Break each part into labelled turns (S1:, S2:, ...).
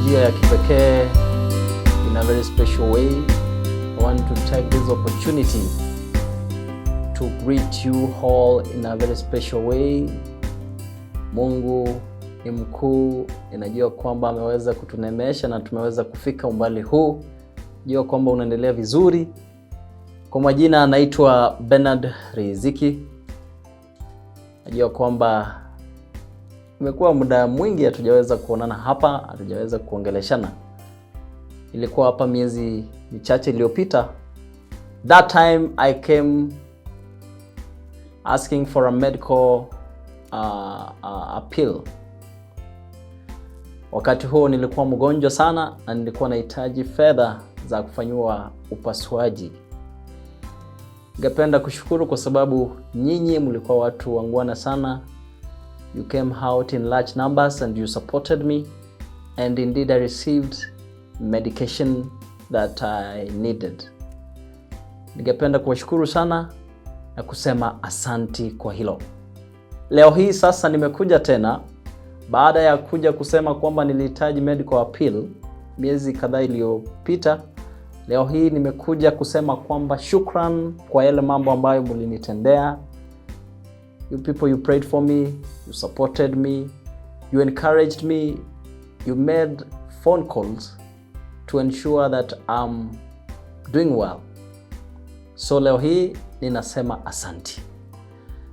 S1: Njia ya kipekee, in a very special way. I want to take this opportunity to greet you all in a very special way. Mungu ni mkuu, ninajua kwamba ameweza kutuneemesha na tumeweza kufika umbali huu. Najua kwamba unaendelea vizuri. Kwa majina anaitwa Bernard Riziki. Najua kwamba imekuwa muda mwingi hatujaweza kuonana hapa, hatujaweza kuongeleshana. Ilikuwa hapa miezi michache iliyopita. That time I came asking for a medical appeal. Wakati huo nilikuwa mgonjwa sana na nilikuwa nahitaji fedha za kufanyiwa upasuaji. Ningependa kushukuru kwa sababu nyinyi mlikuwa watu waungwana sana. You came out in large numbers and you supported me, and indeed I received medication that I needed. Ningependa kuwashukuru sana na kusema asanti kwa hilo. Leo hii sasa nimekuja tena baada ya kuja kusema kwamba nilihitaji medical appeal miezi kadhaa iliyopita. Leo hii nimekuja kusema kwamba shukran kwa yale mambo ambayo mlinitendea. You people, you prayed for me, you supported me, you encouraged me, you made phone calls to ensure that I'm doing well. So leo hii ninasema asanti.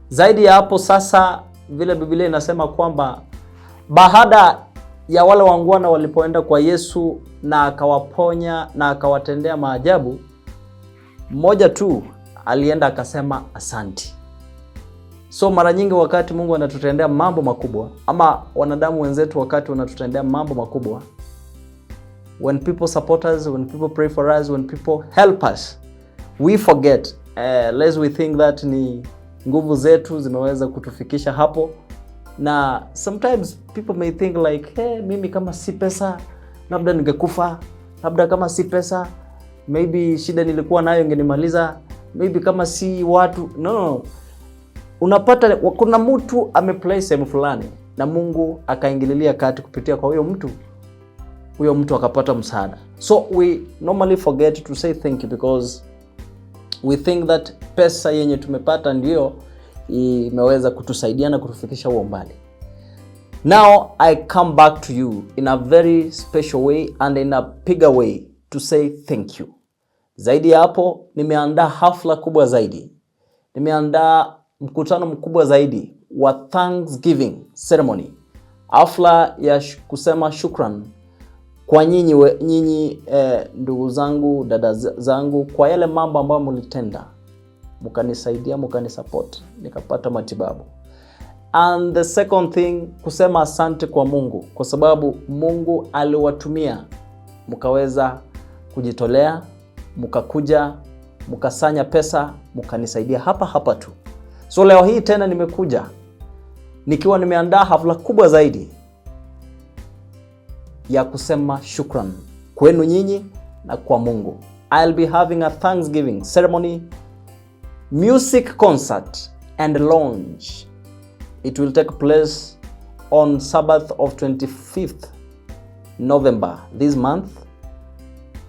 S1: Zaidi ya hapo sasa, vile Biblia inasema kwamba baada ya wale waungwana walipoenda kwa Yesu na akawaponya na akawatendea maajabu, mmoja tu alienda akasema asanti. So mara nyingi wakati Mungu anatutendea mambo makubwa ama wanadamu wenzetu wakati wanatutendea mambo makubwa, when people support us, when people pray for us, when people help us, we forget lest we think that ni nguvu zetu zimeweza kutufikisha hapo. Na sometimes people may think like, "Hey, mimi kama si pesa labda ningekufa, labda kama si pesa maybe shida nilikuwa nayo ingenimaliza, maybe kama si watu." No, unapata kuna mtu ameplay sehemu fulani na Mungu akaingililia kati kupitia kwa huyo mtu, huyo mtu akapata msaada. So we normally forget to say thank you because we think that pesa yenye tumepata ndio imeweza kutusaidia na kutufikisha huo mbali. Now I come back to you in a very special way and in a bigger way to say thank you. Zaidi ya hapo, nimeandaa hafla kubwa zaidi, nimeandaa mkutano mkubwa zaidi wa Thanksgiving ceremony, hafla ya kusema shukran kwa nyinyi, ndugu zangu, dada zangu, kwa yale mambo ambayo mlitenda, mkanisaidia, mkanisupport, nikapata matibabu. And the second thing, kusema asante kwa Mungu kwa sababu Mungu aliwatumia mkaweza kujitolea, mkakuja, mkasanya pesa, mkanisaidia hapa hapa tu. So leo hii tena nimekuja nikiwa nimeandaa hafla kubwa zaidi ya kusema shukran kwenu nyinyi na kwa Mungu. I'll be having a Thanksgiving ceremony, music concert and launch. It will take place on Sabbath of 25th November this month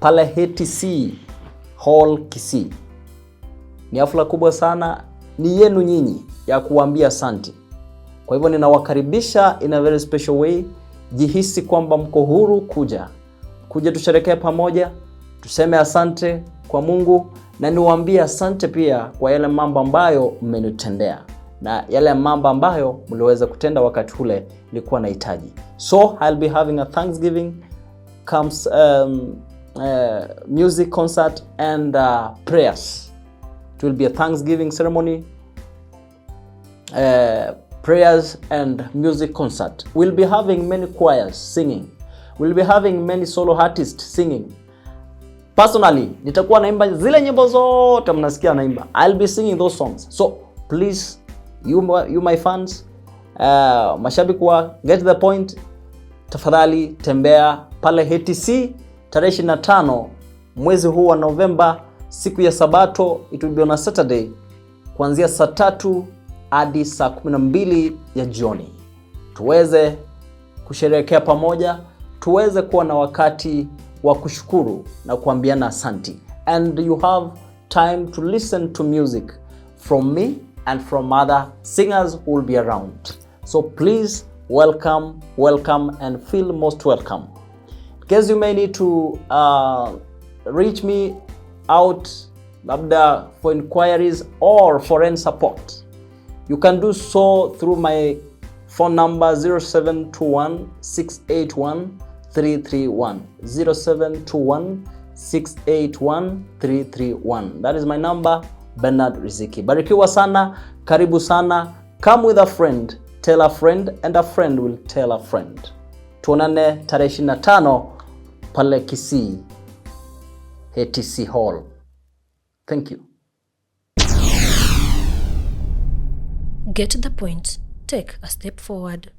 S1: pale ATC Hall, Kisii. Ni hafla kubwa sana, ni yenu nyinyi ya kuambia asanti. Kwa hivyo ninawakaribisha in a very special way. Jihisi kwamba mko huru kuja tusherekee pamoja, tuseme asante kwa Mungu na niwaambie asante pia kwa yale mambo ambayo mmenitendea na yale mambo ambayo mliweza kutenda wakati ule nilikuwa nahitaji. So I'll be having a Thanksgiving comes music concert and prayers. It will be a Thanksgiving ceremony, prayers and music concert. We'll be having many choirs singing. We'll be having many solo artists singing. Personally, nitakuwa naimba zile nyimbo zote mnasikia naimba. I'll be singing those songs. So please, you my fans, mashabiki wa Get the Point, tafadhali tembea pale ATC tarehe 25 mwezi huu wa Novemba, siku ya Sabato. It will be on a Saturday kuanzia saa 3 hadi saa 12 ya jioni, tuweze kusherehekea pamoja, Tuweze kuwa na wakati wa kushukuru na kuambiana asanti. And you have time to listen to music from me and from other singers who will be around. So please welcome, welcome and feel most welcome. In case you may need to reach me out, labda for inquiries or for any support, you can do so through my phone number 0721 681 331. 0721 681 331. That is my number, Bernard Riziki. Barikiwa sana, karibu sana. Come with a friend, tell a friend and a friend will tell a friend. Tuonane tarehe 25 pale Kisii ATC Hall. Thank you.
S2: Get the point. Take a step forward.